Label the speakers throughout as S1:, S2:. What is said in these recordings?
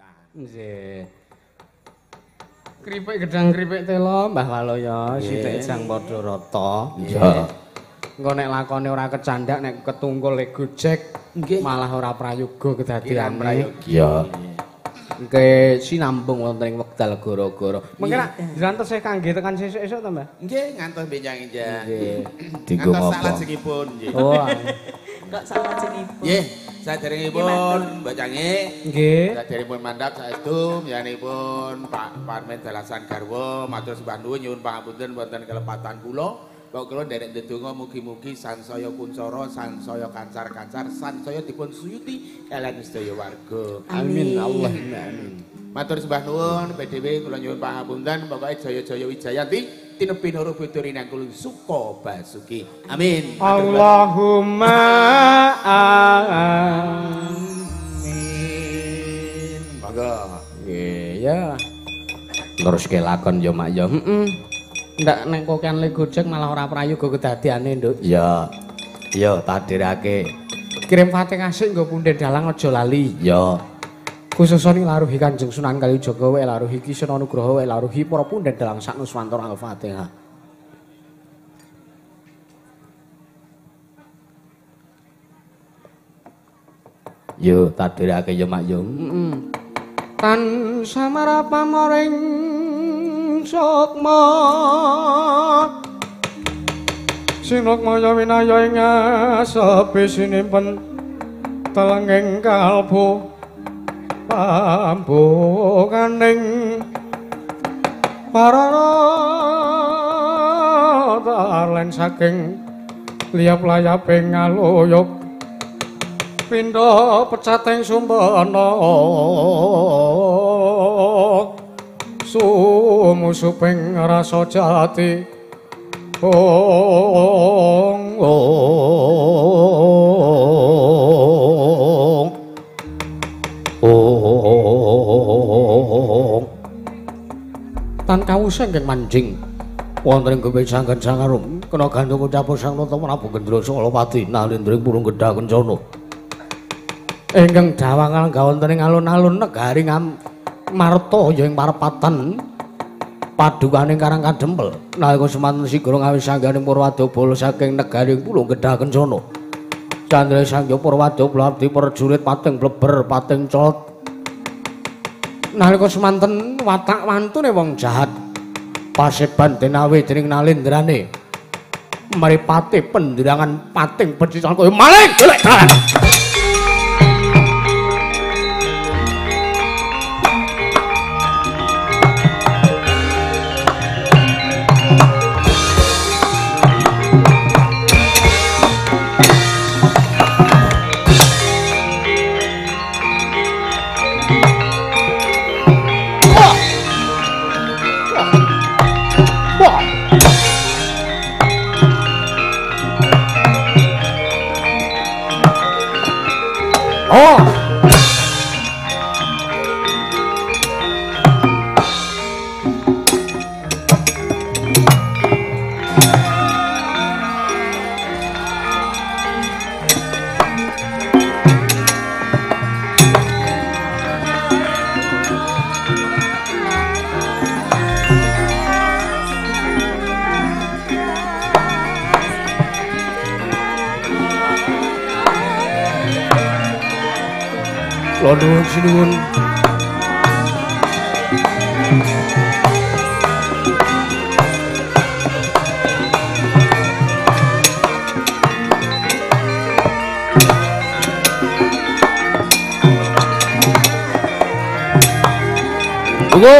S1: Sambutan.
S2: Nggih. Kripik gedang kripik telo Mbah Waluya, sithik jang padha rata.
S1: Iya.
S2: Engko nek lakone ora kecandak nek ketungkul le gojek malah ora prayoga kedadiane.
S1: Iya.
S2: Engke sinambung wonten ing wekdal gara-gara. Mengke rak jenengan tesih kangge tekan sesuk-esuk to, Mbah?
S1: Nggih, ngantos benjang-enjang.
S2: Nggih.
S1: Dinggo ngantos salajengipun nggih.
S2: Oh.
S3: Kok salajengipun?
S1: Nggih, saderengipun Mbak Cange.
S2: Nggih.
S1: Saderengipun mandhap saestu yanipun Pak Parmen Dalasan garwa matur sembah nuwun nyuwun pangapunten wonten kelepatan kula. Kok kula nderek ndedonga mugi-mugi sansaya kuncara, sansaya kancar-kancar, sansaya dipun suyuti kaliyan sedaya warga.
S2: Amin. Allahumma amin.
S1: Matur sembah nuwun PDW kula nyuwun pangapunten, pokoke jaya-jaya wijayanti tinepi noro bodho rinangkul suka basuki. Amin.
S2: Allahumma amin.
S1: Monggo.
S2: Nggih ya. Teruske lakon ya Mak ya. Heeh. Ndak nek kokean le gojek malah ora prayoga kedadiane, Nduk.
S4: Iya. Iya, tadirake.
S2: Kirim Fatihah sik nggo punden dalang aja lali.
S4: Iya.
S2: Khususane laruhi Kanjeng Sunan Kalijaga wae laruhi Ki Seno Nugroho wae laruhi para punden dalang sak Nuswantara. Al-Fatihah.
S4: Yo tadirake ya Mak yo.
S2: Heeh. Tan samarapa maring sukma sinukmaya winaya ing asepi sinimpen telenging kalbu pambukaning parara tarlen saking liyap-layaping ngaluyuk pindha pecating sumbana sumusuping rasa jati ong ong ong tan kawusa ingkang manjing wonten ing gome sanggan sangarum kena gandum ucap sang nata Prabu Gendra Salapati nalindring purung gedha kencana ingkang dawangan wonten ing alun-alun negari Marta ya ing parepatan padukaning Karang Kadempel nalika semanten sigra ngawis sangganing Purwadobala saking negari Pulung Gedha Kencana. Candra Sangya Purwadobala abdi prajurit pating bleber pating colot. Nalika semanten watak wantune wong jahat paseban denawe dening nalendrane mripate pendirangan pating pecican kaya maling golek dalan. Nuwun sinuwun. Tunggu.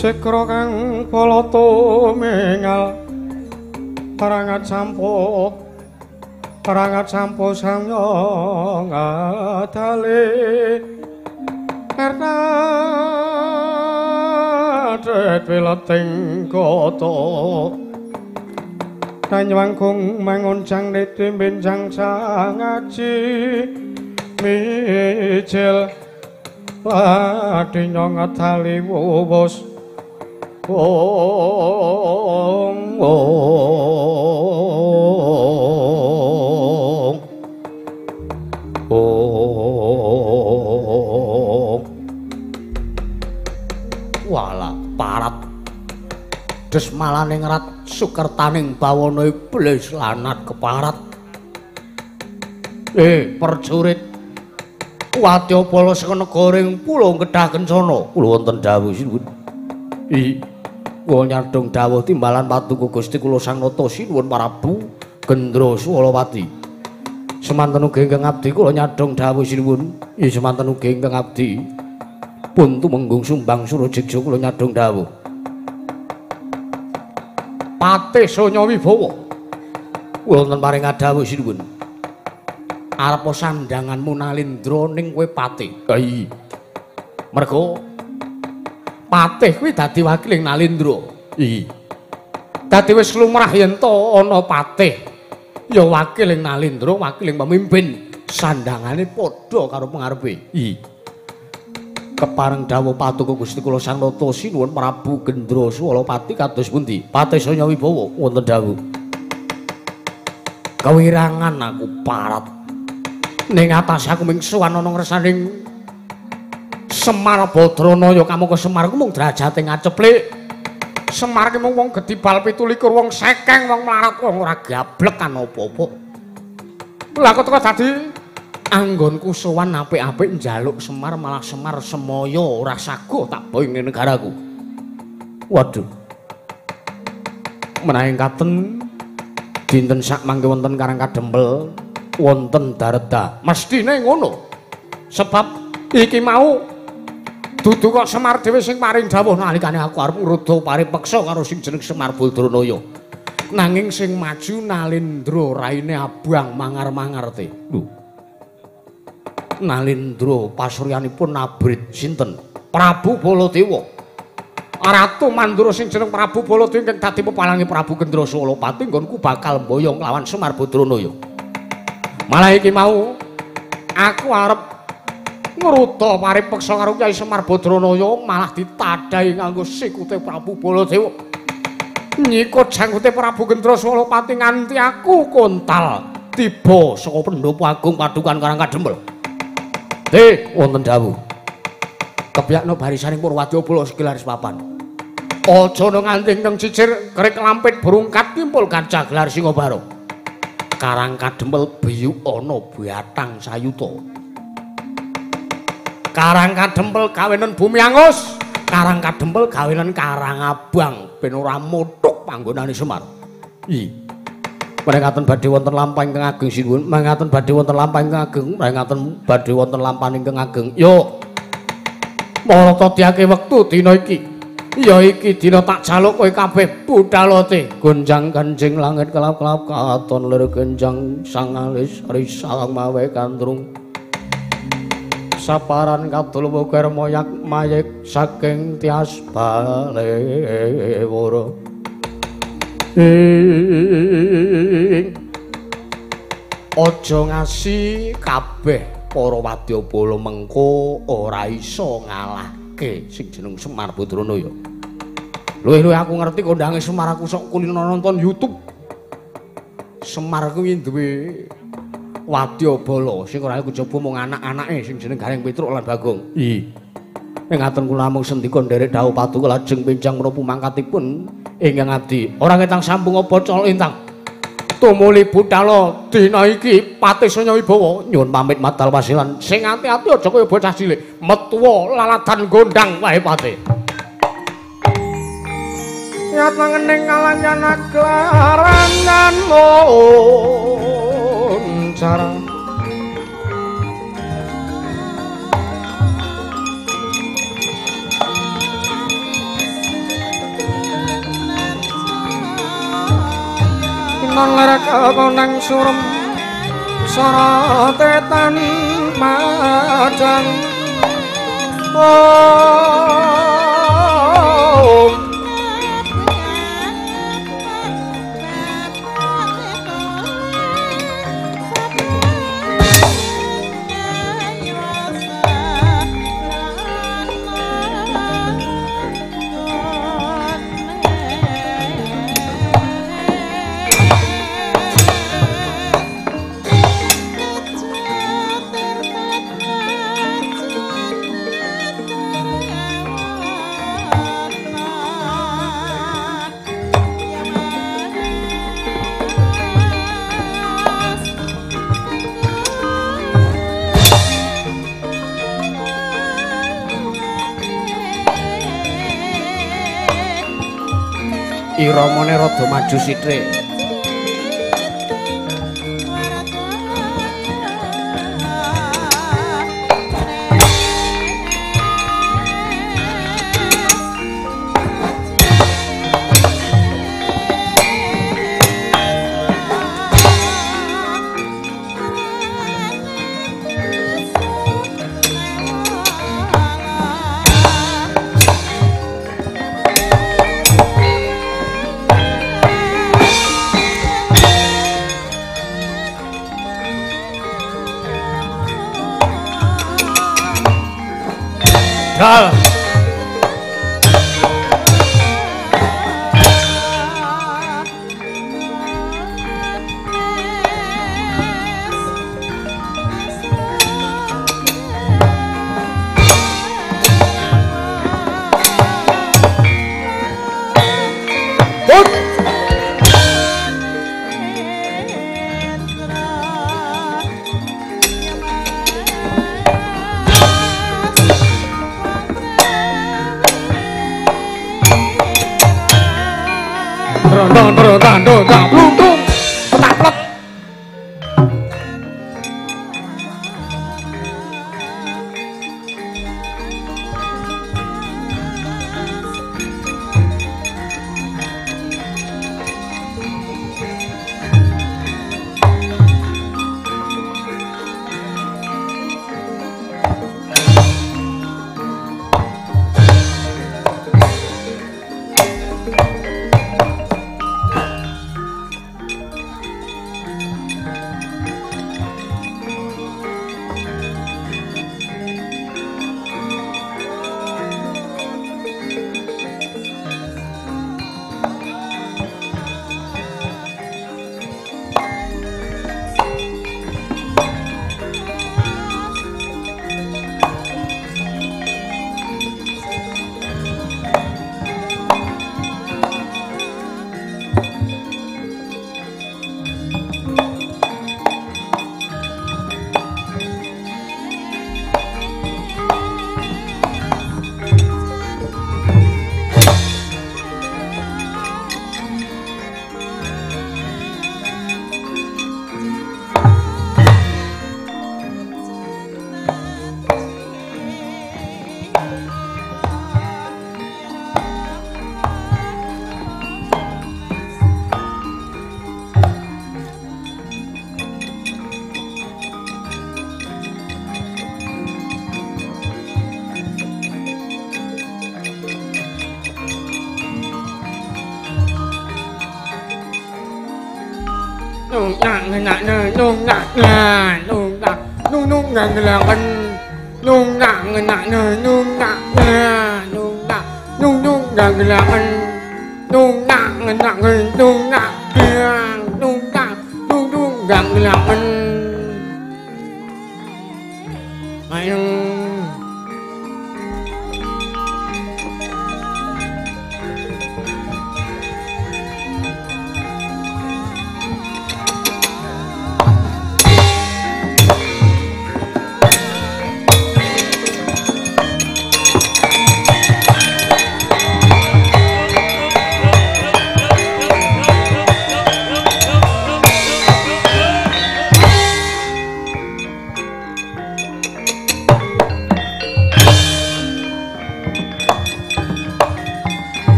S2: Sekra kang bala tumingal parangat sampo sangya ngadale karna wileting kota tanywangkung mangoncang niti benjang sangaji mijil ladinya ngadali wuwus ong ong ong. Walah parat desmalane ngrat sukertaning bawana iblis lanat keparat. Perjurit wadyabala saka negara ing Pulau Kedah Kencana. Kula wonten dawuh sinuwun. Kula nyadhong dawuh timbalan paduka Gusti kula Sang Nata sinuwun Prabu Gendra Swalawati. Semanten ugi ingkang abdi kula nyadhong dawuh sinuwun. Semanten ugi ingkang abdi pun tumenggung Sumbang Surajiksa kula nyadhong dawuh. Patih Sanya Wibawa kula wonten paring dawuh sinuwun. Arep sandanganmu Nalindra ning kowe patih. Iya. Mergo patih kuwi dadi wakiling Nalindra. Iya. Dadi wis lumrah yen to ana patih ya wakiling Nalindra, wakiling pemimpin. Sandangane padha karo pengarepe. Iya. Kepareng dawuh paduka Gusti kula Sang Nata sinuwun Prabu Gendra Swalapati kados pundi? Patih Sanya Wibawa wonten dawuh. Kewirangan aku parat. Ning atas aku ming sowan ana ngersaning Semar Badranaya kamangka Semar ku mung derajate ngaceplik. Semar ki mung wong gedhi bal 27, wong sekeng, wong mlarat, wong ora gablek kan apa-apa. Lah kok teko dadi anggonku sowan apik-apik njaluk Semar malah Semar semaya ora saguh tak boyong ning negaraku. Waduh. Menawi katen dinten sak mangke wonten Karang Kadempel wonten dareda. Mestine ngono. Sebab iki mau dudu kok Semar dhewe sing paring dawuh nalikane aku arep ngruda paripeksa karo sing jeneng Semar Badranaya. Nanging sing maju Nalindra raine abang mangar-mangar te. Lho. Nalindra pasuryanipun abrit sinten? Prabu Baladewa. Ratu Mandura sing jeneng Prabu Baladewa ingkang dadi pepalange Prabu Gendra Swalapati nggonku bakal mboyong lawan Semar Badranaya. Malah iki mau aku arep ngruda paripeksa karo Kyai Semar Badranaya malah ditadahi nganggo sikute Prabu Baladewa. Nyikut janggote Prabu Gendra Swalapati nganti aku kontal tiba saka Pendopo Agung Padukan Karang Kadempel. Wonten dawuh. Kebyakno barisaning Purwadyabala sekilaris papan. Aja nganti ingkang cicir kerik lampit berungkat timpul kaca gelar Singabara. Karang Kadempel biyuk ana batang sayuta. Karang Kadempel gawenen bumi angus, Karang Kadempel gawenen karang abang ben ora muthuk panggonane Semar. Mrengaten badhe wonten lampah ingkang ageng sinuwun, mrengaten badhe wonten lampah ingkang ageng, mrengaten badhe wonten lampah ingkang ageng. Yo. Marata tiake wektu dina iki. Ya iki dina tak jaluk kowe kabeh budhalote. Gonjang kanjing langit kelap-kelap katon lir genjang sangalis risang mawe kandrung. Saparan kadul wuker moyak mayek saking tias balewara. Aja ngasi kabeh para wadyabala mengko ora iso ngalahke sing jeneng Semar Badranaya. Luwih-luwih aku ngerti kondange Semar, aku sok kulino nonton YouTube. Semar kuwi duwe wadyabala sing ora kejaba mung anak-anake sing jeneng Gareng Petruk lan Bagong. Ning ngaten kula namung sendika nderek dawuh paduka lajeng benjang menapa mangkatipun ingkang abdi. Ora ngetang sambung apa col intang. Tumuli budhala dina iki Patih Sanya Wibawa nyuwun pamit madal wasilan. Sing ati-ati aja kaya bocah cilik. Metuwa laladan gondang wae Patih. Yat mangening kalanyan aklarangan loncar. Katon ler kekonang surem sorote tani madang. Oh, iramane rada maju sithik. Dal.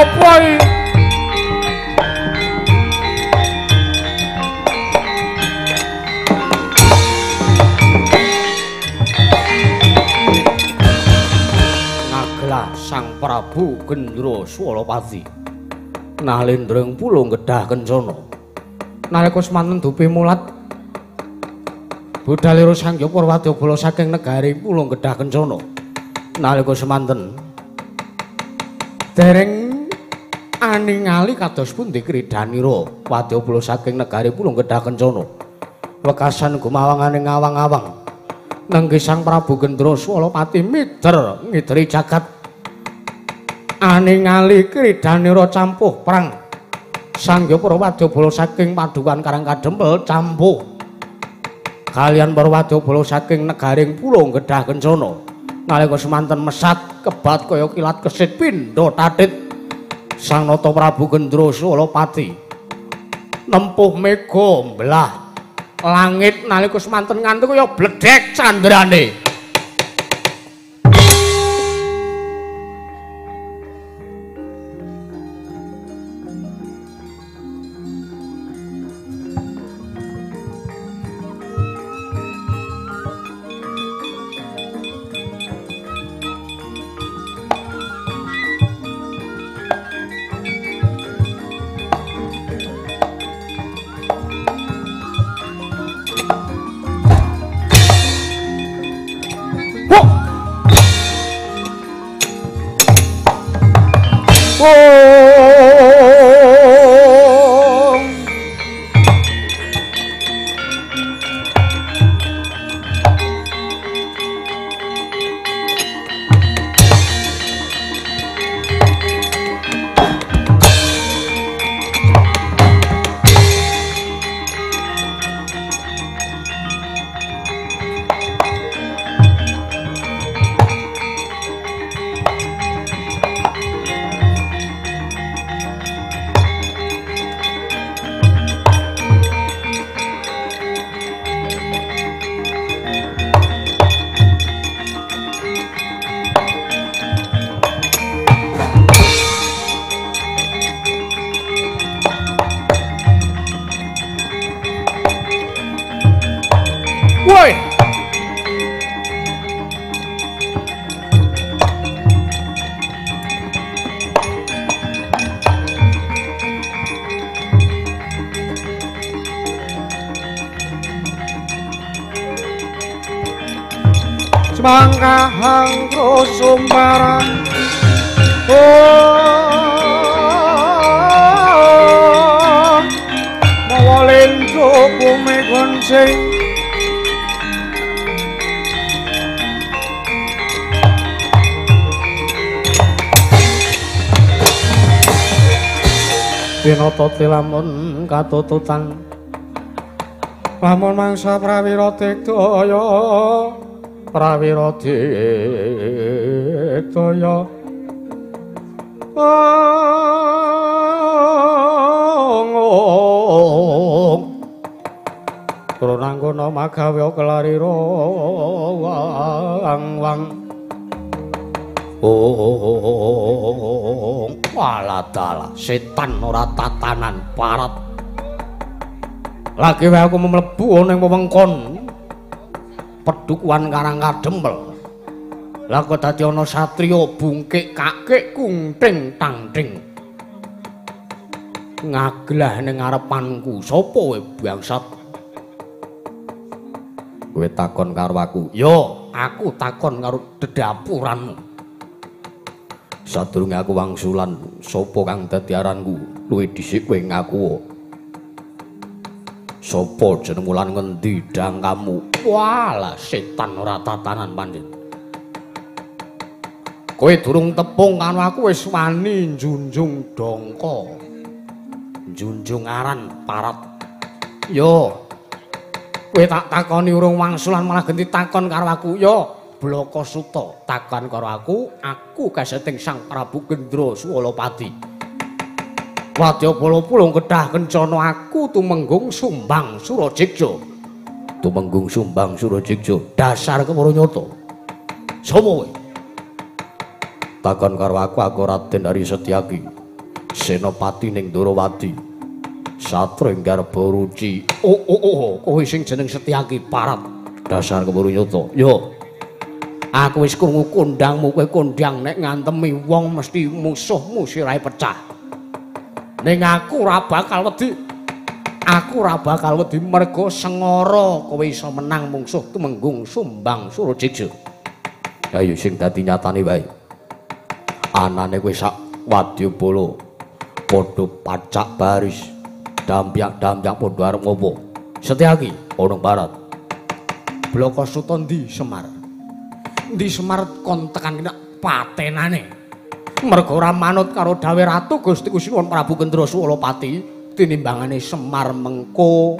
S2: Apa iki? Ngaglah Sang Prabu Gendra Swalapati nalendra ing pulung Gedhah Kencana. Nalika semanten dupi mulat budalira Sang Hyang Purwadyabala saking negari Pulung Gedhah Kencana. Nalika semanten dereng aningali kados pundi kridanira wadyabala saking negari Pulung Gedhah Kencana. Wekasan gumawangane ngawang-awang nenggih Sang Prabu Gendra Swalapati mider ngideri jagat. Aningali kridanira campuh perang Sang Hyang Purwadyabala saking padukan Karang Kadempel campuh kalian Purwadyabala saking negaring Pulung Gedhah Kencana. Nalika semanten mesat kebat kaya kilat kesit pindha tatit Sang Nata Prabu Gendra Swalapati nempuh mega mbelah langit. Nalika semanten nganti kaya bledhek candrane.
S5: Mangkahang krusumbaran mawa lendho bumi goncing
S2: Winata lamun katututan
S5: lamun mangsa prawira digdaya
S2: prawira digdaya Prananggana magawe kelarira wang wang waladala setan ora tatanan parat lagi wae aku mlebu ning wewengkon pedukuhan Karang Kadempel. Lah kok dadi ana satriya bungkik kakik kungting tangting ngaglah ning ngarepanku. Sapa kowe bangsat? Kowe takon karo aku. Yo, aku takon karo dedapuranmu. Sadurunge aku wangsulan sapa kang dadi aranku, luwih dhisik kowe ngaku. Sapa jenengmu lan ngendi dangkamu? Walah setan ora tatanan pancen. Kowe durung tepung karo aku wis wani njunjung dongko. Njunjung aran parat. Yo. Kowe tak takoni urung wangsulan malah genti takon karo aku. Yo, Blaka Suta takon karo aku, aku kaseting Sang Prabu Gendra Swalapati. Wadyabala Pulung Gedhah Kencana aku tumenggung Sumbang Surajikja. Tumenggung Sumbang Surajikja dasar kepara nyata. Sapa kowe? Takon karo aku, aku Raden Hari Setyaki. Senopati ning Ndorowati. Satring garba ruci. Oh oh oh, kowe sing jeneng Setyaki parat. Dasar keburu nyata. Yo. Aku wis krungu kondangmu, kowe kondang nek ngantemi wong mesti musuhmu sirahe pecah. Ning aku ora bakal wedi. Aku ora bakal wedi mergo sengara kowe iso menang mungsuh Tumenggung Sumbang Surajigja. Ayo sing dadi nyatane wae. Anane kowe sak wadyabala padha pacak baris. Dampyak-dampyak padha arep ngopo? Setyaki ana barat. Blaka Suta ndi Semar? Ndi Semar kon tekan kena patenane. Mergo ora manut karo dawuh Ratu Gusti Kusinuwun Prabu Kendra Suwalapati tinimbangane Semar mengko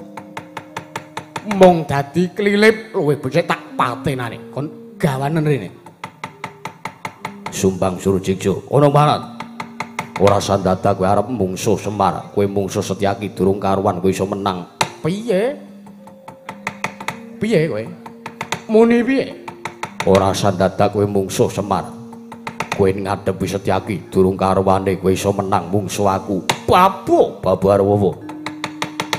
S2: mung dadi klilip luwih becik tak patenane. Kon gawanen rene. Sumbang Surajigja ana barat. Ora sandadak kowe arep mungsuh Semar, kowe mungsuh Setyaki durung karuan kowe iso menang. Piye? Piye kowe? Muni piye? Ora sandadak kowe mungsuh Semar. Kowe ngadepi Setyaki durung karuane kowe iso menang mungsuh aku. Babu, babu arep.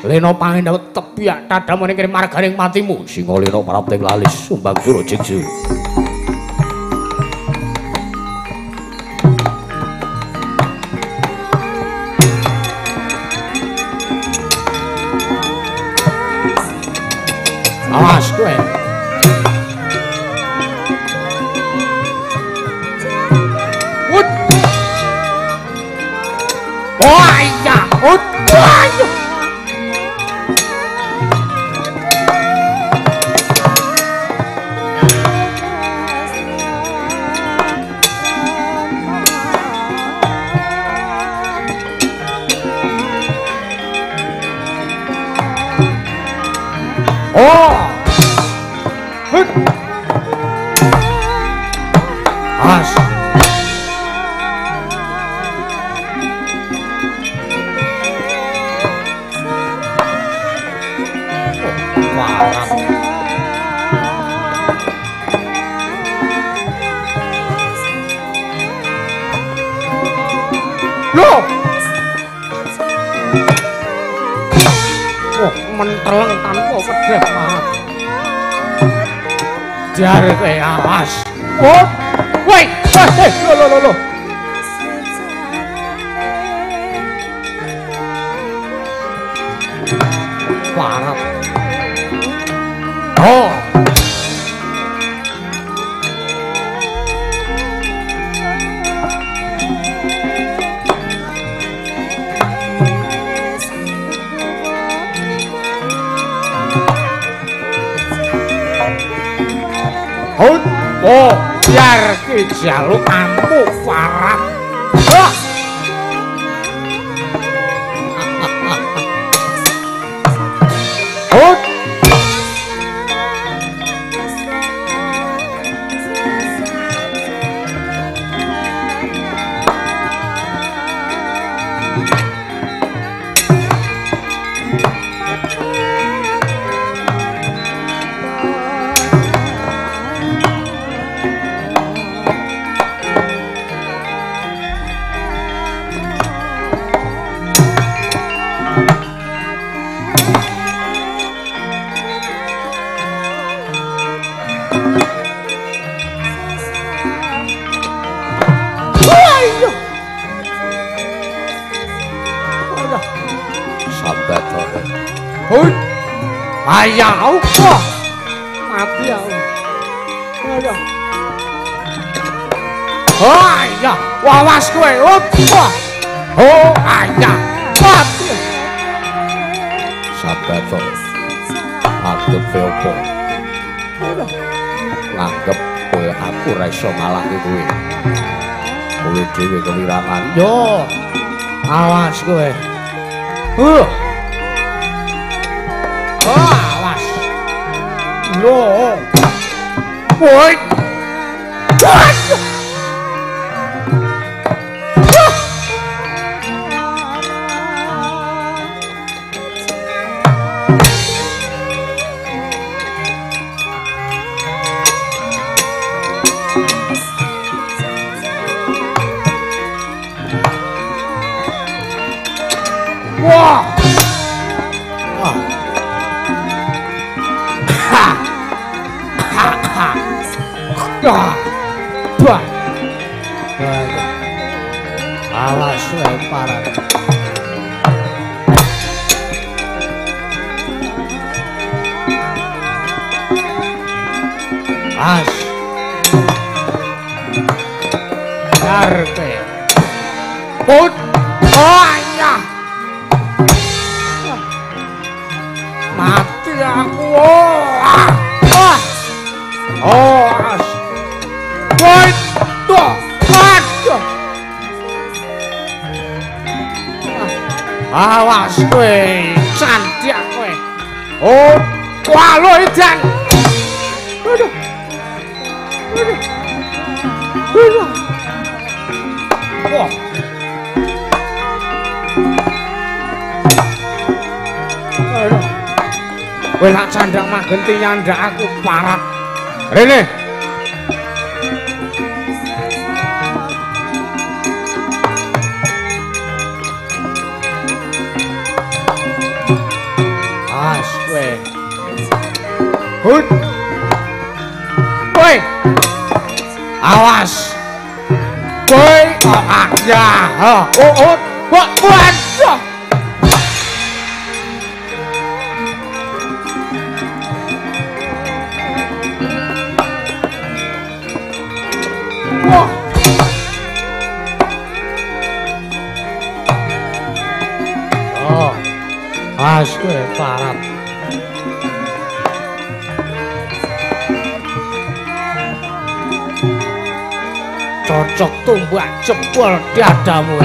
S2: Lena pangendhawet tebiak tadamane kene marganing matimu. Singa lena prapting lalis Sumbang Surajigja. Awas kowe. Wut. Oh iya, wut. Oh. Hut. As. Loh. Oh, menteleng tanpa pedheh maaf. Jar kowe awas. Oh, woi, woi, lho lho lho. Parah. Oh. Oh, biar ki jaluk ampuh parah. Ah. Oh. Ayah, wah, mati aku. Ayah, ayah, wawas kowe, wah, oh ayah, mati. Sabar to, anggep opo? Nganggep kowe aku ora iso ngalahke kowe. Kowe dhewe kewirangan. Yo, awas kowe. Awas. Loh. Woi. Wah. Ah. Ha. Ha. Ha. Ah. Bah. Awas kowe parah. As. Karpe. Put. Oh iya. Mati aku. Oh. Ah. Ah. Oh, as. Woi. Tuh. Aduh. Awas kowe, candak kowe. Oh, walo edan. Aduh. Aduh. Aduh. Wah. Aduh. Kowe tak candak mah genti nyandak aku parat. Rene. As kowe. Hut. Woi. Awas. Kowe kok ya. Oh, oh. Wah, waduh. Wah. Oh. As kowe parat. Cocok tumbak jebol dadamu.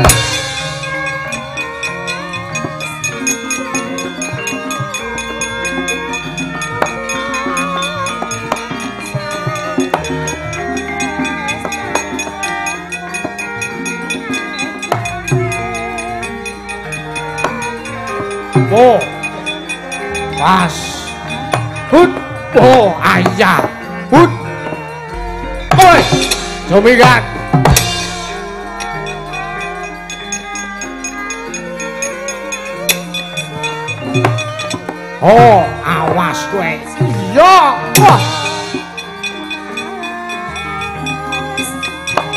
S2: Oh. Pas. Hut. Oh, ayah. Hut. Oi. Cumigat. Oh, awas kowe. Iya. Wah.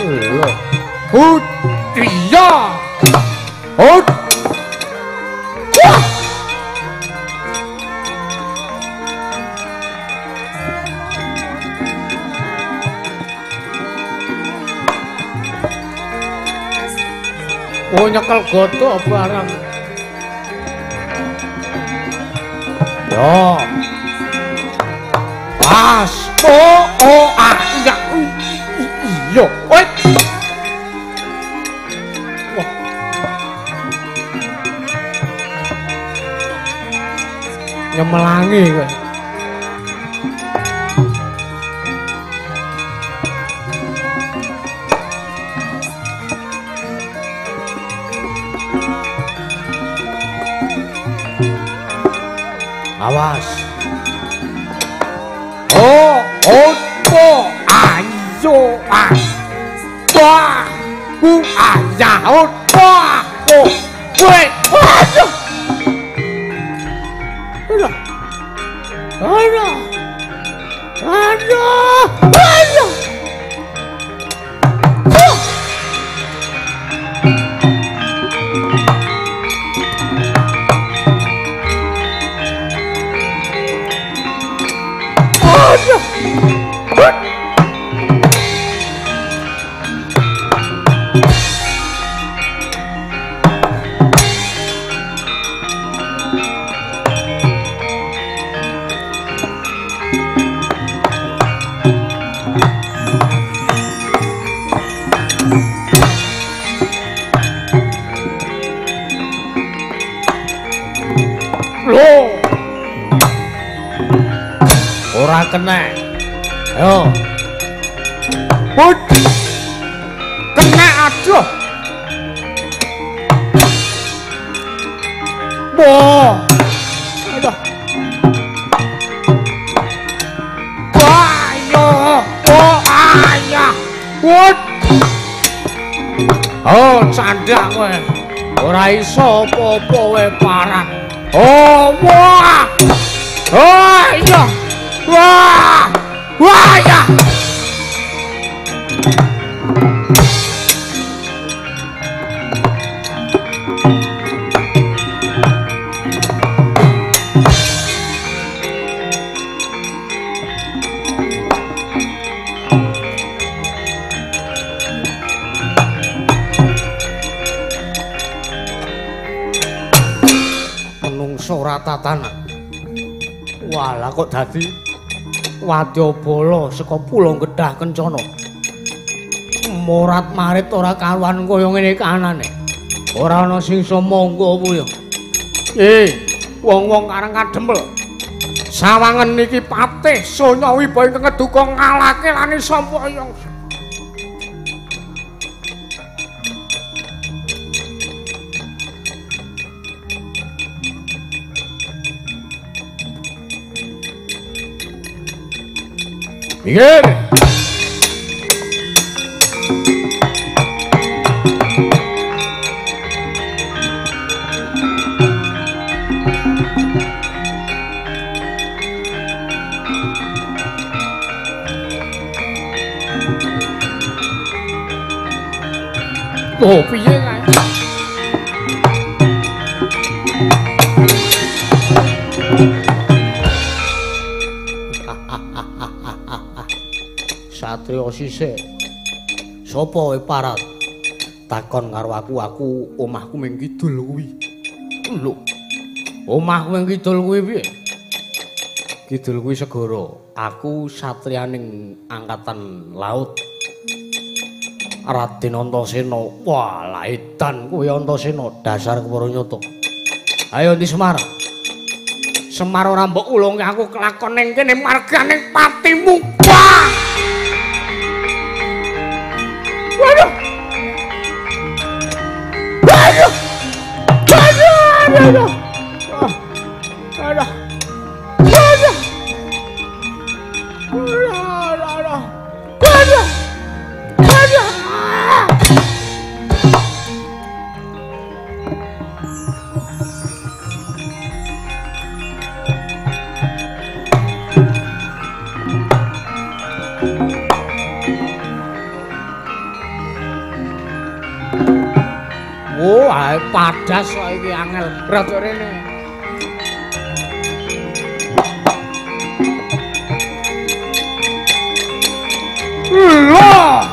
S2: Lho. Hut. Iya. Hut. Wah. Oh, nyekel godhok barang. Yo. Pas. Oh, oh, ah, iya. Iya. Oi. Wah. Nyemelangi kowe. Awas. Oh, oh, oh, ayo, ah. Wah, ku ayah, oh, wah, oh, weh, aduh. Aduh. Aduh. Aduh. Aduh. Aduh. Loh. Ora kena. Ayo. Put. Kena aduh. Wah. Aduh. Wah, yo. Oh, ayah. Put. Oh, candak kowe. Ora iso apa-apa we parah. Oh, wah. Oh, iya. Wah. Wah, iya. Ora tatanan. Walah kok dadi wadyabala saka Pulau Gedhah Kencana. Morat marit ora karuan kaya ngene kanane. Ora ana sing iso monggo apa ya. Wong-wong karang kadempel. Sawangen iki patih Sonya Wibawa ingkang ngeduka ngalahke lan iso mboyong. Minggir. Oh, piye kae? Satria sisih. Sapa kowe parat? Takon karo aku, aku omahku ming kidul kuwi. Lho. Omahku ming kidul kuwi piye? Kidul kuwi segara. Aku satriyaning angkatan laut. Raden Antasena. Wah, lah edan kowe Antasena, dasar kepara nyata. Ayo ndi Semar? Semar ora mbok ulungi aku kelakon ning kene marganing patimu. Wah! Waduh. Waduh. Waduh. Waduh. Waduh. Waduh. Waduh. Waduh. Waduh. Oh, ae padas kok iki angel berat rene. Lho.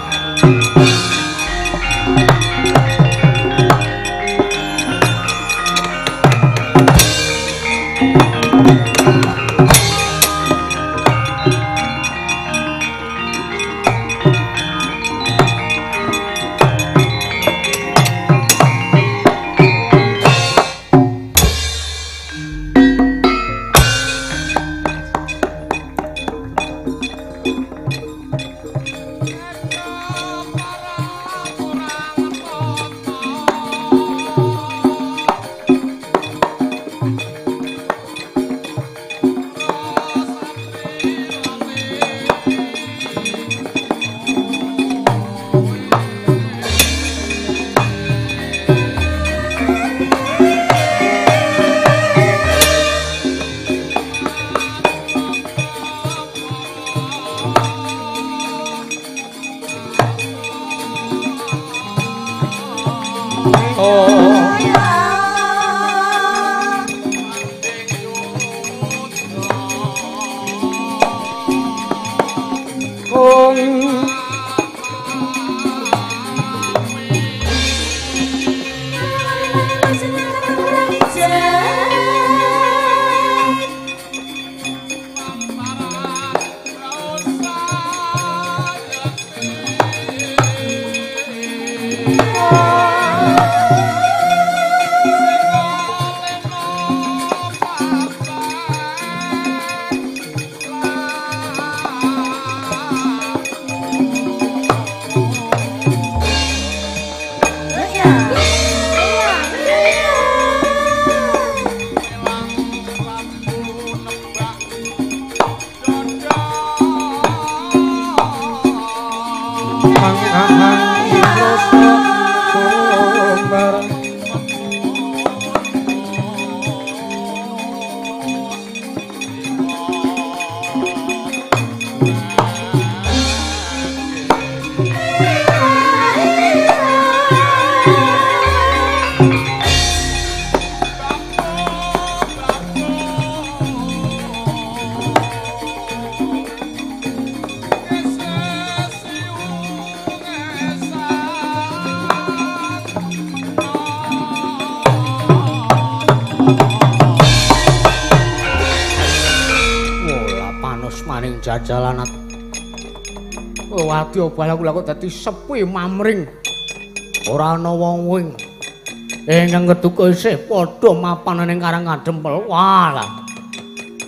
S2: Wala panos maning jajalanat. Wadya bala kula kok dadi sepi mamring. Ora ana wong wing. Ingkang keduka isih padha mapan ning Karang Kadempel. Walah.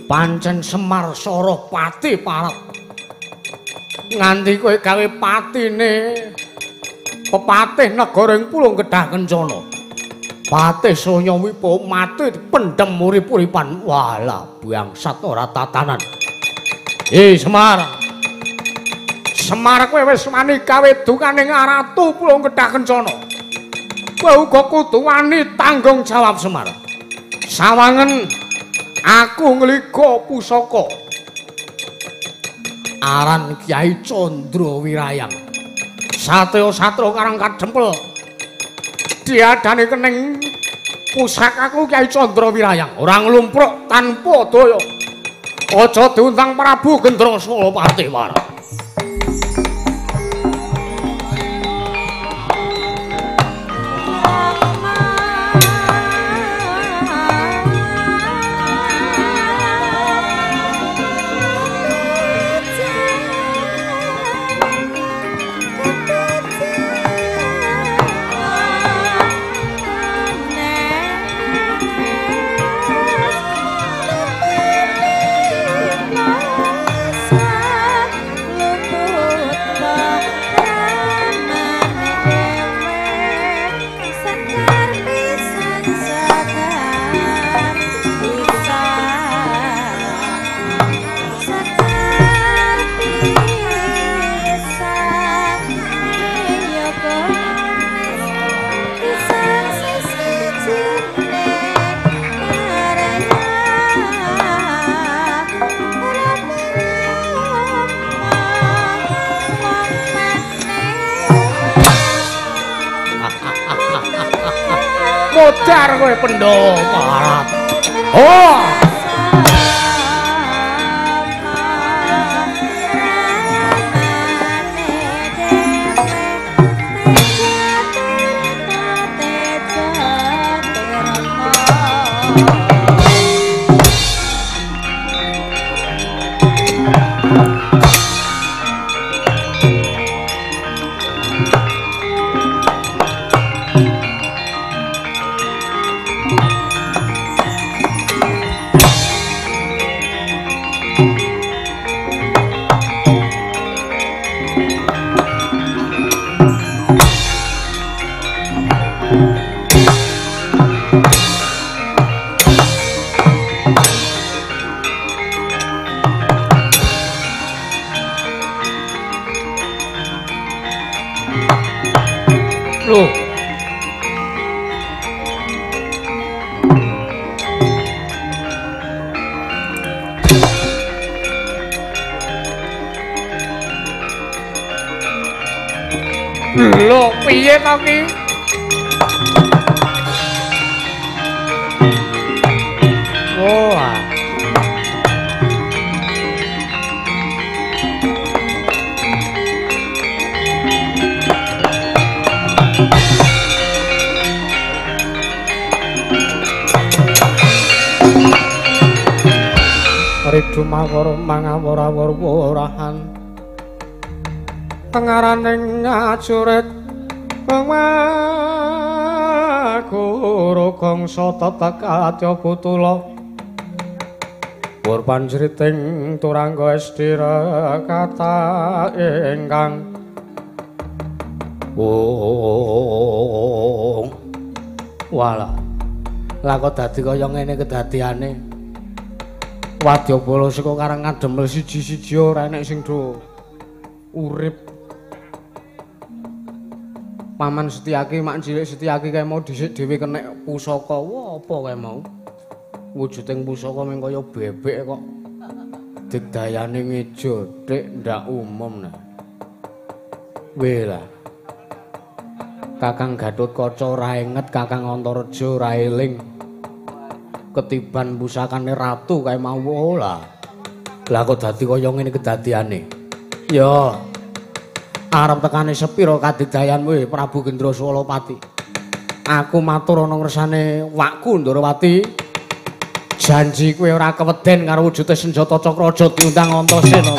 S2: Pancen Semar Sarapati parep. Nganti kowe gawe patine pepatih negara ing Pulung Kedah Kencana. Patih Sonya Wibawa mati dipendhem urip-uripan. Walah, bangsat ora tatanan. Semar. Semar kowe wis wani gawe dukaning Ratu Pulung Kedah Kencana. Kowe uga kudu wani tanggung jawab Semar. Sawangen aku ngliga pusaka. Aran Kyai Candra Wirayang. Satya satra Karang Kadempel. Diadane kening pusakaku Kyai Candra Wirayang ora nglumpruk tanpa daya. Aja diundang Prabu Gendra Salapati marang. Modar kowe Pandhawa Parat. Oh. Lho, piye to ki? Oh.
S5: Ridu mawar mangawur-awur warahan tengaraning ngajurit guru gangsa tetek adya putula pur panjriting turangga estira kata ingkang
S2: oh walah lah kok dadi kaya ngene kedadiane. Wadyabala saka Karang Kadempel siji-siji ora enek sing do urip.
S5: Paman Setyaki, mak cilik Setyaki kae mau dhisik dhewe kenek pusaka. Wah, apa kae mau? Wujuding pusaka mung kaya bebek kok. Digdayane ngejo, dik ndak umum nah. Weh lah.
S2: Kakang Gatotkaca ora inget, Kakang Antareja ora eling. Ketiban pusakane ratu kae mau lah. Lah kok dadi kaya ngene kedadiane. Ya. Arep tekane sepira kadigdayanmu Prabu Gendra Swalapati. Aku matur ana ngersane wakku Ndorowati.
S5: Janji kowe ora keweden karo wujude senjata cakra aja diundang Antasena.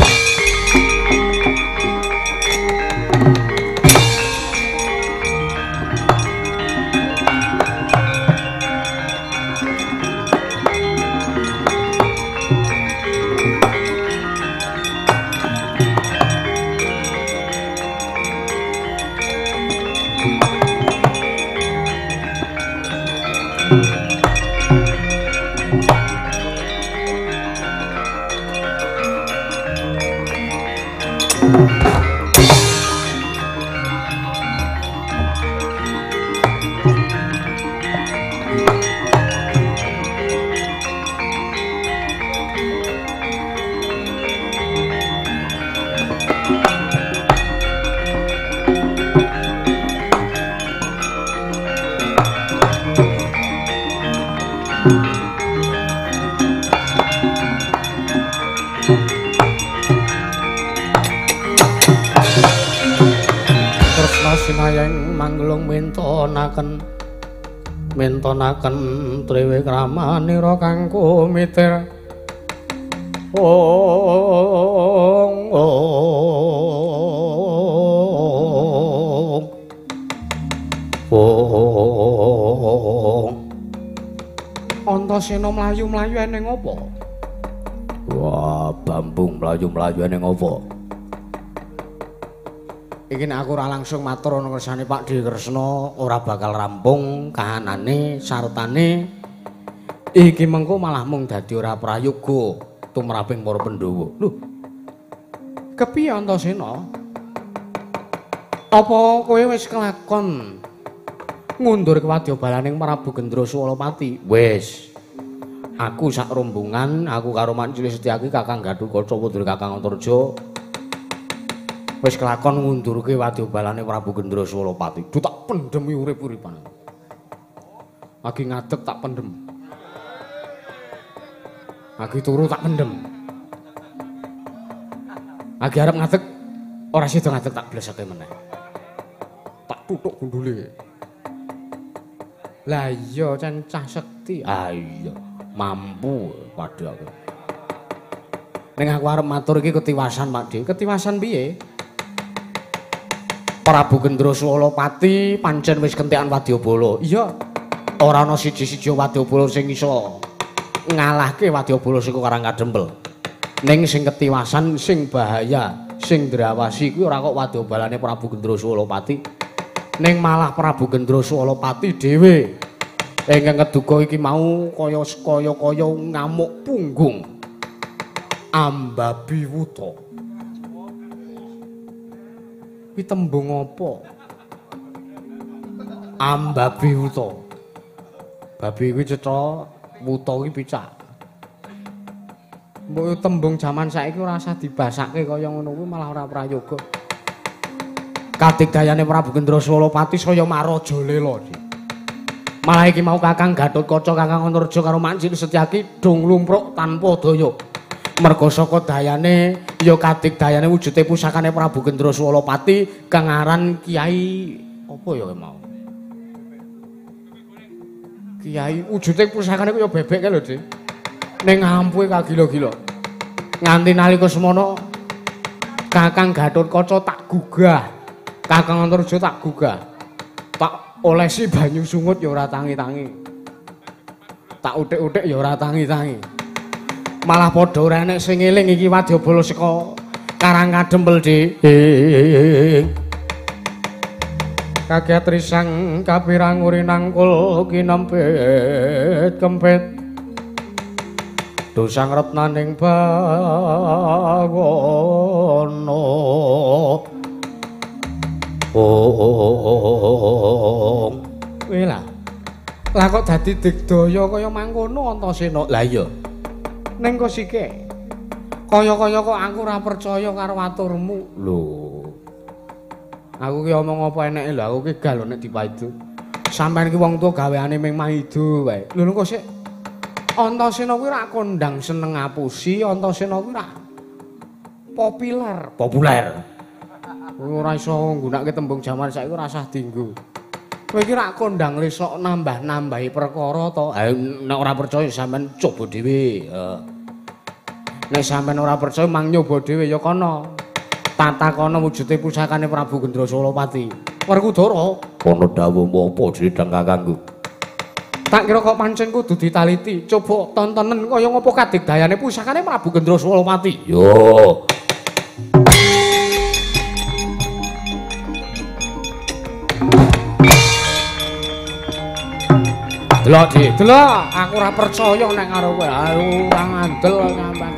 S5: Mintonaken triwikramanira kang kumitir ong ong ong. Antasena mlayu-mlayu eneng apa?
S4: Wah, bambung mlayu-mlayu eneng apa?
S5: Iki nek aku ora langsung matur ana kersane Pak De Kresna ora bakal rampung kahanane sartane iki mengko malah mung dadi ora prayoga tumraping para Pandhawa. Lho. Kepiye Antasena? Apa kowe wis kelakon ngundur kewadyabalaning Prabu Gendra Swalapati? Wis. Aku sak rombongan, aku karo Mancili Setyaki, Kakang Gatotkaca putra Kakang Antarja wis kelakon ngundurke wadyabalane Prabu Gendra Swalapati. Duh tak pendhemi urip-uripan. Lagi ngadeg tak pendhem. Lagi turu tak pendhem. Lagi arep ngadeg ora sida ngadeg tak bleseke meneh. Tak tutuk gundule. Lah iya cah sekti.
S4: Ah iya, mampu padha aku.
S5: Ning aku arep matur iki ketiwasan Pak De. Ketiwasan piye? Prabu Gendra Swalapati pancen wis kentekan wadyabala. Iya. Ora ana siji-siji wadyabala sing iso ngalahke wadyabala saka Karang Kadempel. Ning sing ketiwasan, sing bahaya, sing ndrawasi kuwi ora kok wadyabalane Prabu Gendra Swalapati. Ning malah Prabu Gendra Swalapati dhewe ingkang keduga iki mau kaya-kaya ngamuk punggung. Ambabi wuta. Kuwi tembung apa? Ambabi wuta. Babi kuwi cetha, wuta kuwi picak. Mbok tembung jaman saiki ora usah dibasake kaya ngono kuwi malah ora prayoga. Kadigdayane Prabu Gendra Swalapati saya marajalela. Malah iki mau Kakang Gatotkaca, Kakang Antarja karo Mancili Setyaki dong lumpruk tanpa daya. Merga saka dayane ya kadigdayane wujude pusakane Prabu Gendra Swalapati kang aran Kiai apa ya mau? Kiai wujude pusakane kaya bebek kae lho, Dik. Ning ampuhe kagila-gila. Nganti nalika semono Kakang Gatotkaca tak gugah, Kakang Antarja tak gugah. Tak olesi banyu sungut ya ora tangi-tangi. Tak utik-utik ya ora tangi-tangi. Malah padha ora enek sing eling iki wadyabala saka Karang Kadempel, Dik. Kaget risang kapirang urinangkul kinempit kempit. Dosang retnaning bawono. Oh. Kowe lah. Lah kok dadi digdaya kaya mangkono Antasena. Lah iya. Ning kosike. Kaya-kaya kok aku ora percaya karo aturmu. Lho. Aku ki omong apa eneke lho, aku ki gal nek dipaidu. Sampeyan ki wong tuwa gaweane ming maidu wae. Lho kok sik Antasena kuwi ora kondang seneng ngapusi, Antasena kuwi ora populer. Populer. Ora iso nggunakake tembung jaman saiki ora usah dienggo. Kowe iki rak kondang lesok nambah-nambahi perkara to.
S2: Ayo nek ora percaya sampean coba dhewe.
S5: Nek sampean ora percaya mang nyoba dhewe ya kono. Tatakono wujude pusakane Prabu Gendra Solopati. Werkudara,
S4: ana dawuh apa didang kakangku?
S5: Tak kira kok pancen kudu ditaliti. Coba tontonen kaya ngopo kadigdayane pusakane Prabu Gendra Solopati.
S4: Yo.
S5: Delok, Dik. Delok, aku ora percaya nek karo kowe. Ayo ora ngandel sampean.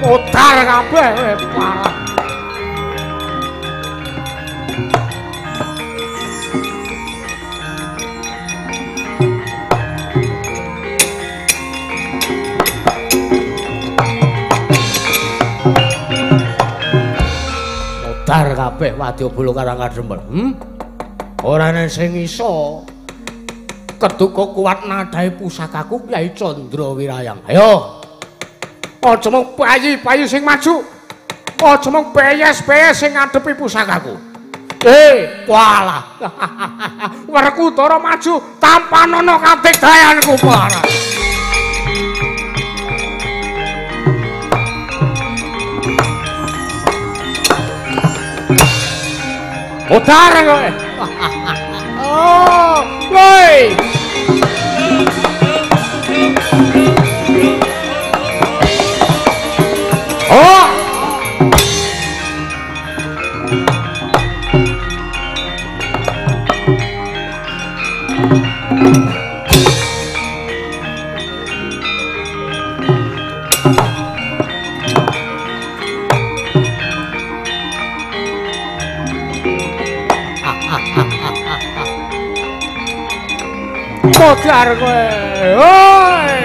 S5: Modar kabeh parah.
S2: Modar kabeh wadyabala Karang Kadempel. Ora ana sing iso keduka kuat nadahe pusakaku Kyai Candra Wirayang. Ayo.
S5: Aja mung bayi-bayi sing maju. Aja mung beyes-beyes sing ngadepi pusakaku. Walah. Werkudara maju tampanono kadigdayanku para. Modar kowe. Oh, woi. Oh. Modar kowe. Oi.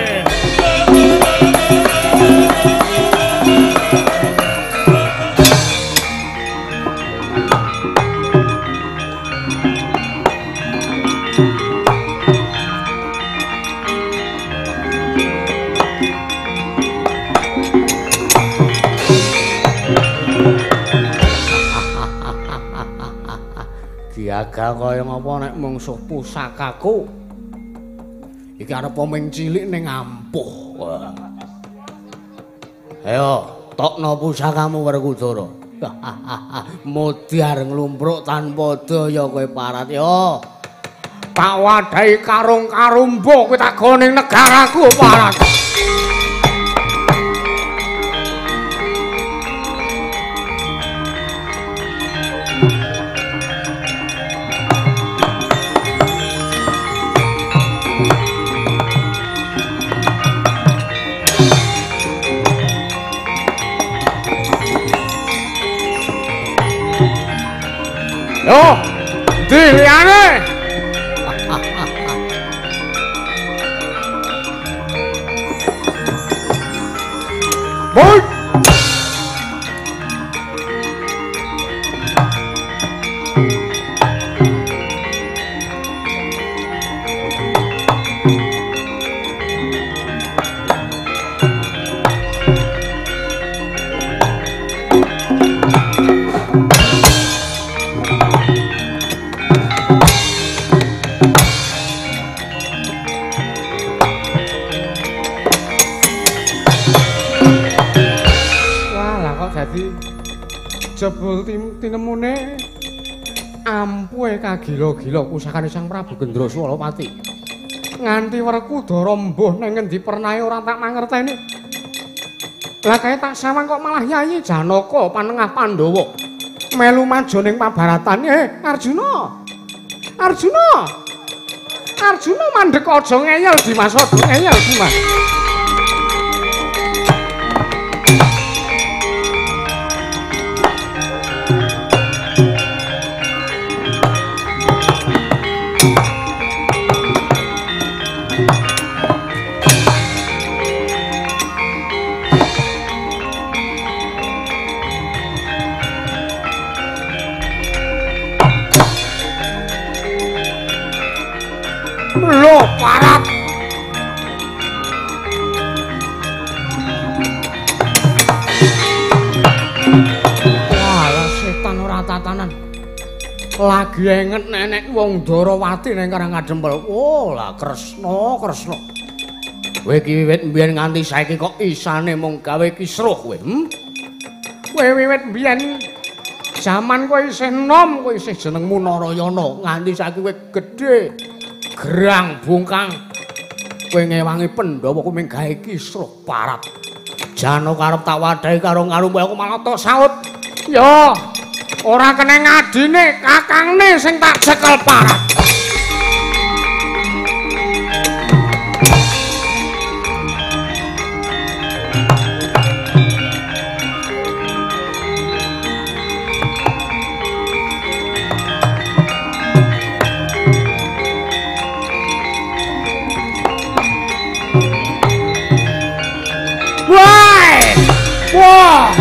S5: Diaga kaya ngapa nek mungsuh pusakaku. Iki arep ming cilik ning ampuh.
S2: Ayo, tokno pusakamu Werkudara. Modar nglumpruk tanpa daya kowe parat yo.
S5: Tak wadahi karung karumbo kowe tak gawa ning negaraku parat. Yo, ndi liyane? Boy. Jebul tinemune ampuhe kagila-gila pusakane Sang Prabu Gendra Swalapati. Nganti Werkudara mbuh nang ngendi pernahe ora tak mangerteni. Lah kae tak sawang kok malah Yayi Janaka panengah Pandhawa melu maju ning pabaratan. Arjuna. Arjuna. Arjuna mandhek aja ngeyel Dimas, aja ngeyel Dimas.
S2: Lho parat. Walah setan ora tatanan. Lagi enget nenek wong Darawati ning Karang Kadempel. Oh lah Kresna, Kresna. Kowe iki wiwit mbiyen nganti saiki kok isane mung gawe kisruh kowe, Kowe wiwit mbiyen jaman kowe isih enom, kowe isih jenengmu Narayana, nganti saiki kowe gedhe, gerang bungkang. Kowe ngewangi Pandhawa kowe mung gawe kisruh parat. Janaka arep tak wadahi karo ngarumpu aku malah tok saut. Yo, ora kena ngadine, kakangne sing tak cekel parat. Wah!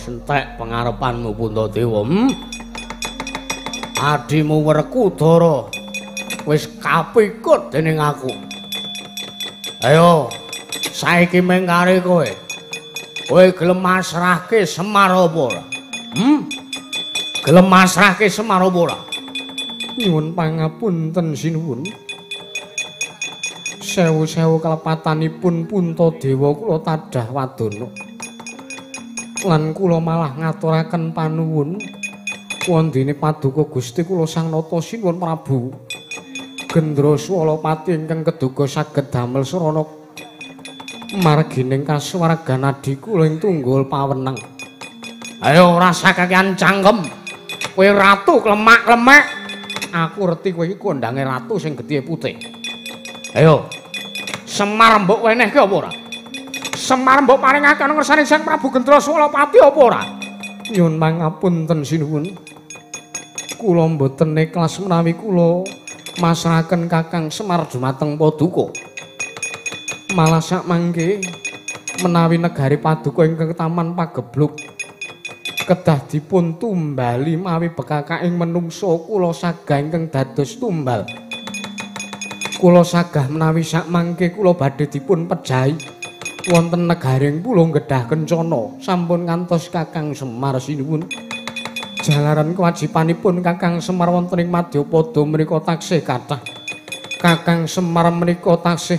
S2: Entek pengarepanmu Puntadewa. Adimu Werkudara wis kapikut dening aku. Ayo, saiki mengkare kowe. Kowe gelem masrahke Semar apa ora? Gelem masrahke Semar apa ora?
S5: Nyuwun pangapunten sinuwun. Sewu-sewu kalepatanipun Puntadewa kula tadah wadana. Lan kula malah ngaturaken panuwun wondene paduka Gusti kula Sang Nata Sinuwun Prabu Gendra Swalapati ingkang keduga saged damel srana margining kasuwargan adi kula ing tunggul pawenang.
S2: Ayo rasa kakean cangkem. Kowe ratu klemak-klemek. Aku reti kowe iki kondange ratu sing getih putih. Ayo. Semar mbok wenehke apa ora?
S5: Semar mbok paringake ana ngersane Sang Prabu Gendra Swalapati apa ora? Nyuwun pangapunten sinuwun. Kula mboten ikhlas menawi kula masrahaken Kakang Semar dumateng Paduka. Malah sakmangke menawi negari Paduka ingkang Taman Pagebluk kedah dipun tumbali mawi bekakaing menungsa kula sagah ingkang dados tumbal. Kula sagah menawi sakmangke kula badhe dipun pejahi wonten negaring Pulung Gedhah Kencana sampun ngantos Kakang Semar sinuwun. Jalaran kewajibanipun Kakang Semar wonten ing Madyapada menika taksih kathah. Kakang Semar menika taksih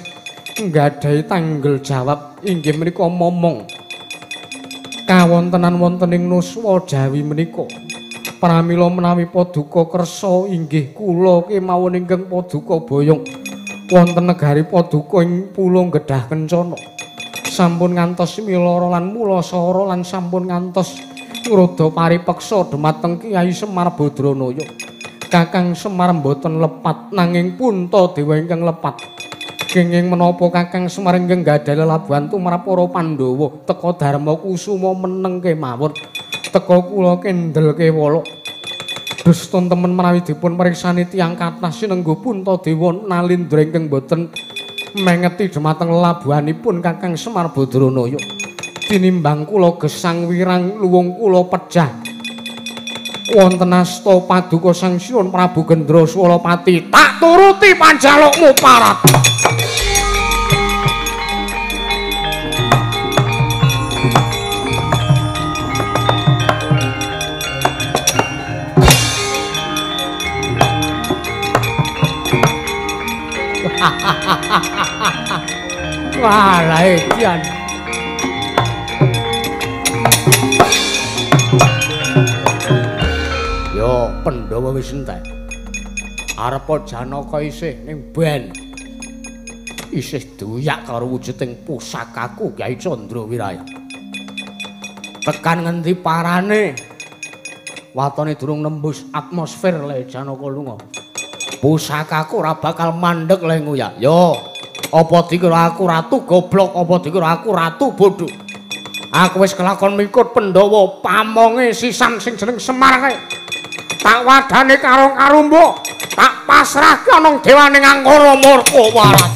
S5: nggadahi tanggel jawab inggih menika momong kawontenan wonten ing nuswa Jawi menika. Pramila menawi paduka kersa inggih kula kemawon ingkang paduka boyong wonten negari paduka ing Pulung Gedhah Kencana. Sampun ngantos milara lan mulasara lan sampun ngantos ngrodha paripeksa dumateng Kyai Semar Badranaya. Kakang Semar mboten lepat nanging Puntadewa ingkang lepat. Kenging menapa Kakang Semar ingkang gadhahi lelabuhan tumrap para Pandhawa teka Darma Kusuma meneng kemawon. Teka kula kendel kewala. Dusta temen menawi dipun priksani tiyang kathah sinengga Puntadewa nalindra ingkang mboten mengeti dumateng lelabuhanipun Kakang Semar Badranaya. Tinimbang kula gesang wirang luwung kula pejah wonten asta paduka Sang Sinuwun Prabu Gendra Swalapati,
S2: tak turuti panjalukmu parat. Wah, edian. Yo, Pandhawa wis entek. Arepa Janaka isih ning ben. Isih duyak karo wujuding pusakaku Kyai Candra Wiraya. Tekan ngendi parane? Watone durung nembus atmosfer le Janaka lunga. Pusakaku ora bakal mandeg le nguyak. Yo, apa dikira aku ratu goblok, apa dikira aku ratu bodho? Aku wis kelakon mikut Pandhawa pamonge sisan sing jeneng Semar kae. Tak wadane karo karumbuk, tak pasrahke ana dewane Angkara Murka waras.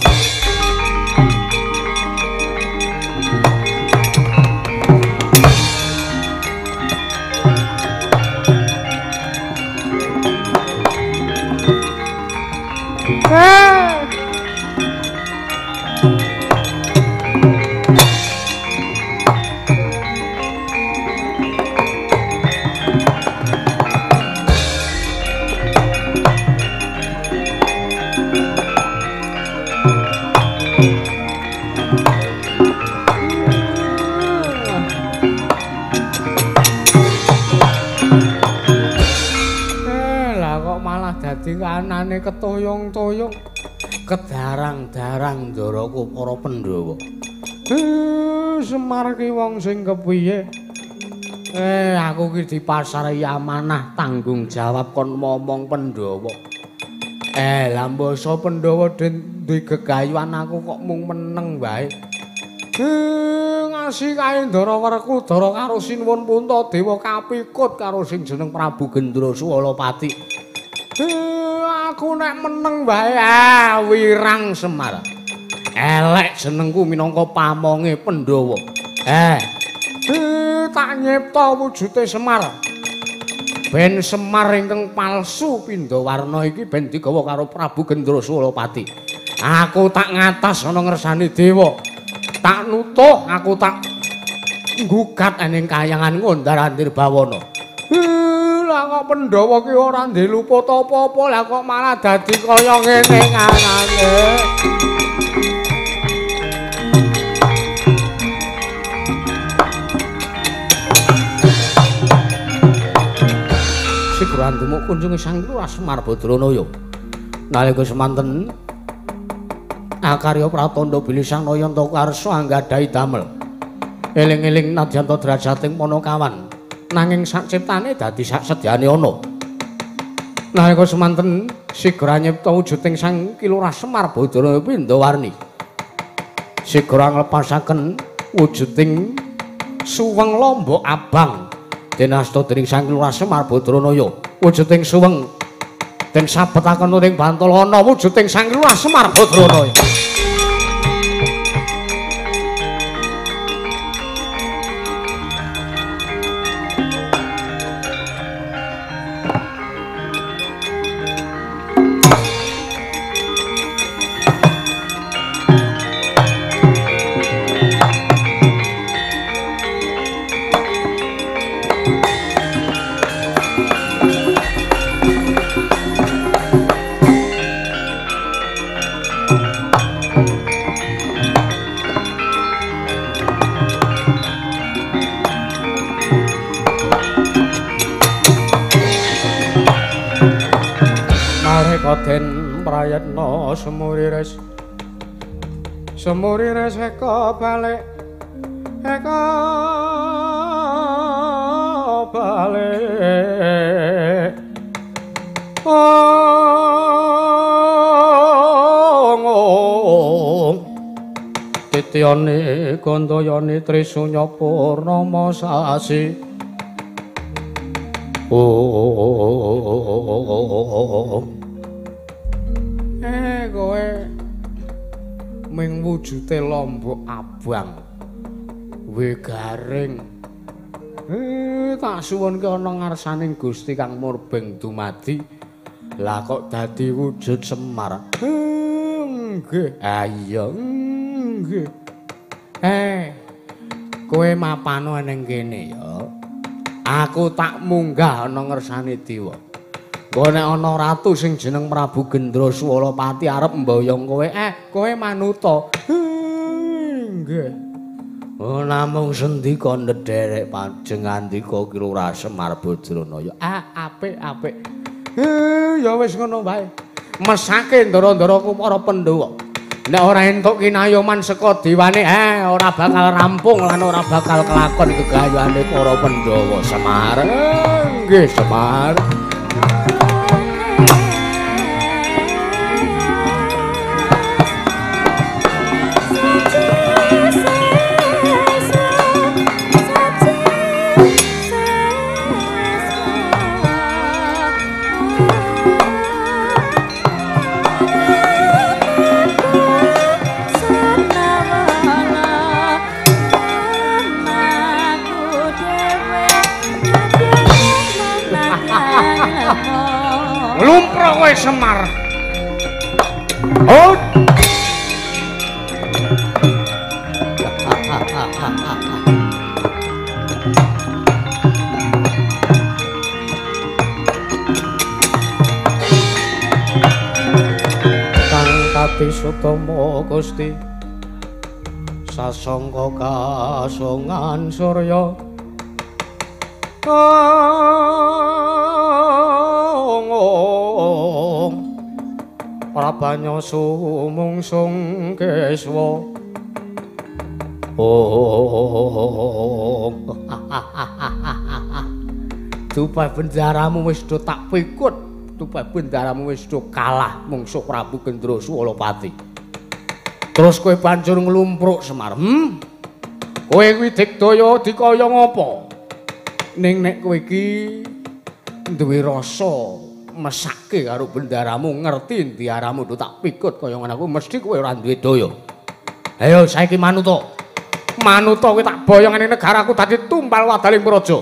S2: Anane ketoyong-toyong kedarang-darang ndaraku para Pandhawa. Semar ki wong sing kepiye? Aku ki dipasrahi amanah tanggung jawab kon momong Pandhawa. Lah mbasa Pandhawa den duwe gegayuhan aku kok mung meneng wae. Ngasih kae Ndara Werkudara karo Sinuwun Puntadewa kapikut karo sing jeneng Prabu Gendra Suwalapati. Aku nek meneng wae wirang Semar. Elek jenengku minangka pamonge Pandhawa. Tak nyipta wujude Semar. Ben Semar ingkang palsu pindha warna iki ben digawa karo Prabu Gendra Suwalapati. Aku tak ngatas ana ngersane dewa. Tak nutuh, aku tak nggugat ning kayangan Ngundar-andir Bawana. Lah kok Pandhawa ki ora ndek luput apa-apa, lah kok malah dadi kaya ngene kanane. Sigra ndumuk kunjungi Sang Lurah Semar Badranaya. Nalika semanten akarya pratandha bilih Sang Nayanta karsa anggadhahi damel. Eling-eling nadyan drajating Panakawan. Nanging sak ciptane dadi sak sedyane ana. Nalika semanten sigra nyipta wujuding Sang Ki Lurah Semar Badrana Pindawarni. Sigra nglepasaken wujuding suweng lombok abang den asta dening Sang Ki Lurah Semar Badranaya. Wujuding suweng den sabetaken ing bantal ana wujuding Sang Ki Lurah Semar Badranaya. Den prayetna semurires semurires eka balik eka balik ong titiyane gandayane trisunya purnama sasi. Kowe ming wujude lombok abang we garing. Tak suwunke ana ngarsaning Gusti Kang Murbeng dumadi. Lah kok dadi wujud Semar? Nggih. Ha iya, nggih. Kowe mapano ning kene ya. Aku tak munggah ana ngersane dewa. Engko nek ana ratu sing jeneng Prabu Gendra Suwalapati arep mboyong kowe, kowe manuta. Nggih. Oh, namung sendika ndherek panjengandika Ki Lurah Semar Badranaya. Apik apik. Ya wis ngono wae. Mesake ndara-ndaraku para Pandhawa. Nek ora entuk kinayoman saka dewane, ora bakal rampung lan ora bakal kelakon gegayuhane para Pandhawa. Semar. Nggih, Semar.
S5: Lumprok kowe Semar. Oh. Kang Kati Sutama Gusti sasangka kasongan surya Prabanya sumungsung keswa. Oh. Dupa bendaramu wis do tak pikut, dupa bendaramu wis do kalah mungsuh Prabu Gendra Suwalapati. Terus kowe banjur nglumpruk Semar. Kowe kuwi digdaya dikaya ngapa? Ning nek kowe iki duwe rasa mesake karo bendaramu, ngerti endi aramu do tak pikut kaya ngono aku, mesti kowe ora duwe daya. Ayo saiki manuta. Manuta kowe tak boyong ning negaraku dadi tumbal wadaling praja.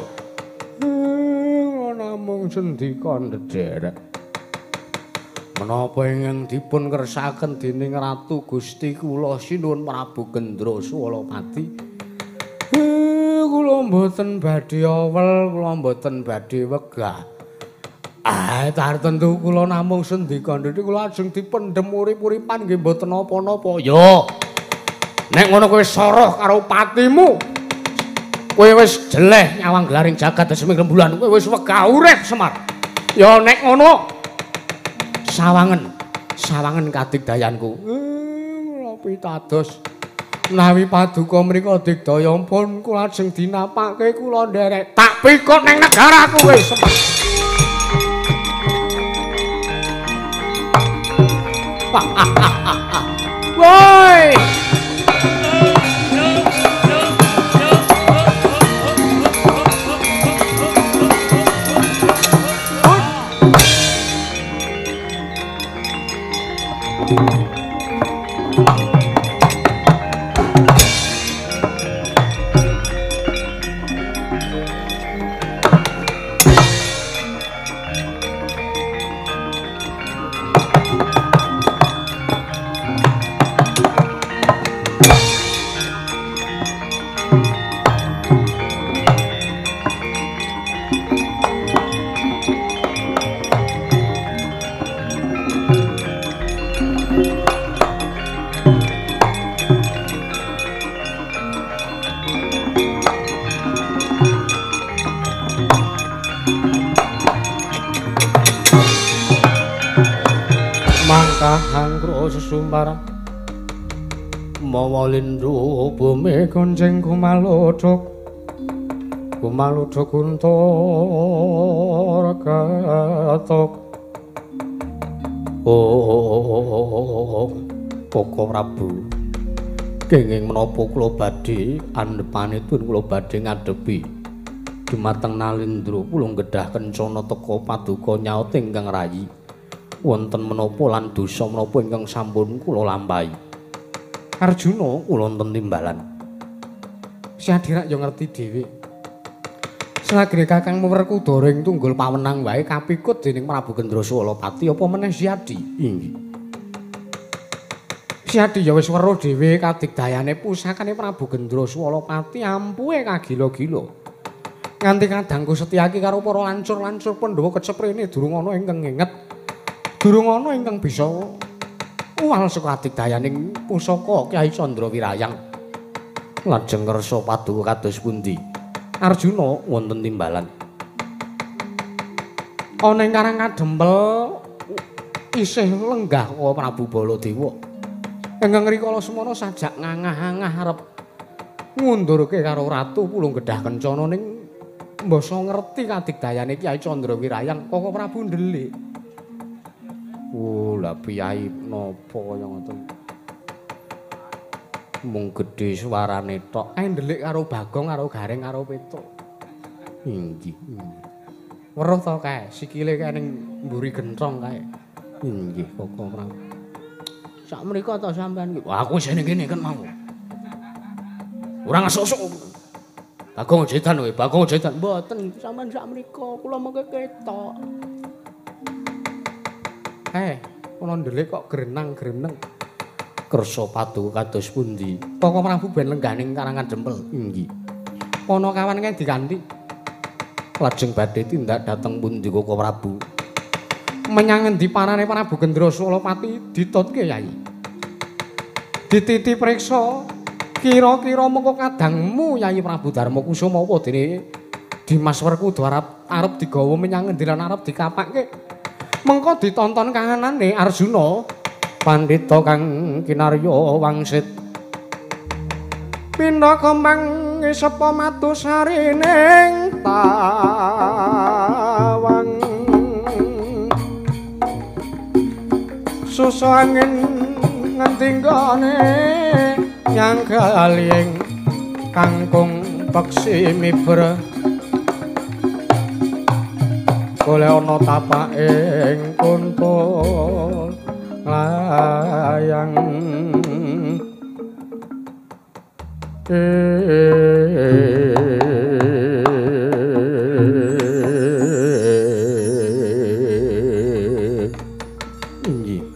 S5: Namung sendika ndherek. Menapa ingkang dipun kersakaken dening Ratu Gusti kula sinuwun Prabu Gendra Suwalapati? Kula mboten badhe awel, kula mboten badhe wegah. Ah, tartentu kula namung sendika ndherek kula ajeng dipendhem urip-uripan nggih mboten napa-napa. Yo. Nek ngono kowe soroh karo patimu. Kowe wis jeleh nyawang gelaring jagat desming rembulan, kowe wis wegah urip Semar. Ya nek ngono sawangen, sawangen kadigdayanku. Kula pitados menawi paduka mriku digdaya pun kula ajeng dinapake kula nderek tak pikut ning negaraku kowe Semar. Woi. Sesumbar mawa lindhu bumi gonjeng kumaluduk kumaluduk guntur ketuk. Oh Koko Prabu, kenging menapa kula badhe andhepanipun kula badhe ngadepi dumateng Nalindra kula nggedah kencana teka paduka nyaut ingkang rayi. Wonten menapa lan dosa menapa ingkang sampun kula lampahi? Arjuna kula wonten timbalan. Siadirak ya ngerti dhewe. Selagene Kakang Werkudara ing tunggul pawenang wae kapikut dening Prabu Gendra Suwalapati apa meneh Siadi? Inggih. Siadi ya wis weruh dhewe kadigdayane pusakane Prabu Gendra Suwalapati ampuhe kagila-gila. Nganti kadangku Setyaki karo para lancur-lancur Pandhawa keceprene durung ana ingkang ngenget. Durung ana ingkang bisa uwal saka adigdayaning pusaka Kyai Candra Wirayang. Lajeng kersa paduka kados pundi? Arjuna wonten timbalan. Ana ing Karang Kadempel isih lenggah kaya Prabu Baladewa. Ingkang rikala semana sajak ngangah-angah arep ngundurke karo Ratu Pulung Gedhah Kencana ning mbasa ngerti kadigdayane Kyai Candra Wirayang, Koko Prabu ndelik. Oh, lah piyai napa kaya ngoten. Mung gedhe suarane tok. Ae ndelik karo Bagong karo Gareng karo Petuk. Inggih. Weruh to kae, sikile kae ning mburi genthong kae. Inggih, Koko Prabu. Sak mriko to sampean iki. Wah, aku isih ning kene kan mau. Ora ngesuk-esuk. Bagong jedan kowe, Bagong jedan. Mboten, sampean sak mriko, kula mengke ketok. Ana ndelik kok grenang-greneng.
S2: Kersa paduka kados pundi?
S5: Koko Prabu ben lenggah ning Karangan Dempel.
S2: Inggih.
S5: Panakawan kae dikanthi.
S2: Lajeng badhe tindak dhateng pundi Koko Prabu?
S5: Menyang ngendi parane Prabu Gendra Sulapati ditutke Yai. Dititi priksa kira-kira mengko kadangmu Yai Prabu Darma Kusuma apa dene Dimas Werkudara arep digawa menyang ngendi lan arep dikapake. Mengko ditonton kahanane Arjuna
S2: pandhita kang kinarya wangsit.
S5: Pindha kembang sepa matu sarining tawang. Susu angin ngendi nggone nyanggaling kangkung peksi miber. Golek ana tapaking kuntul layang.
S2: Inggih.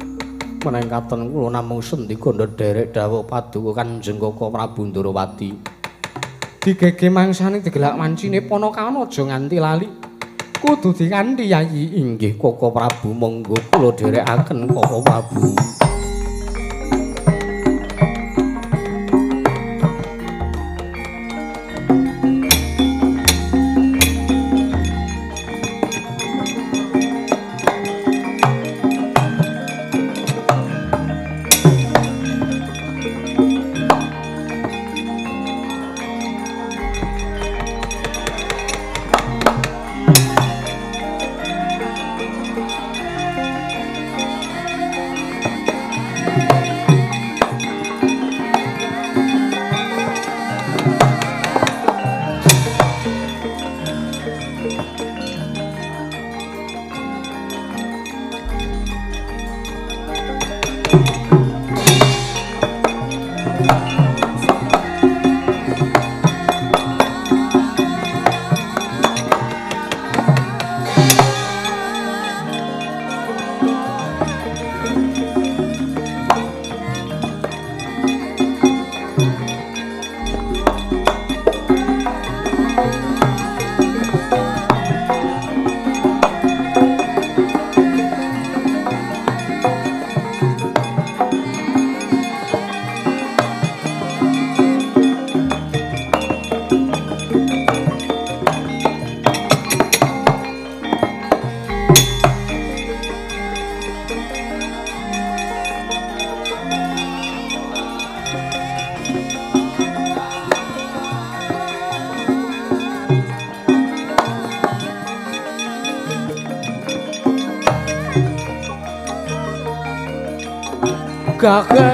S2: Menengkaten kula namung sendika ndherek dawuh paduka Kanjeng Koko Prabu Ndorowati.
S5: Digege mangsane digelak wancine Panakawan aja nganti lali. Kudu dikanthi Yayi.
S2: Inggih Koko Prabu, monggo kula dherekaken Koko Prabu.
S5: Gage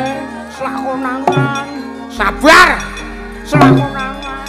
S5: selakonangan, sabar selakonangan.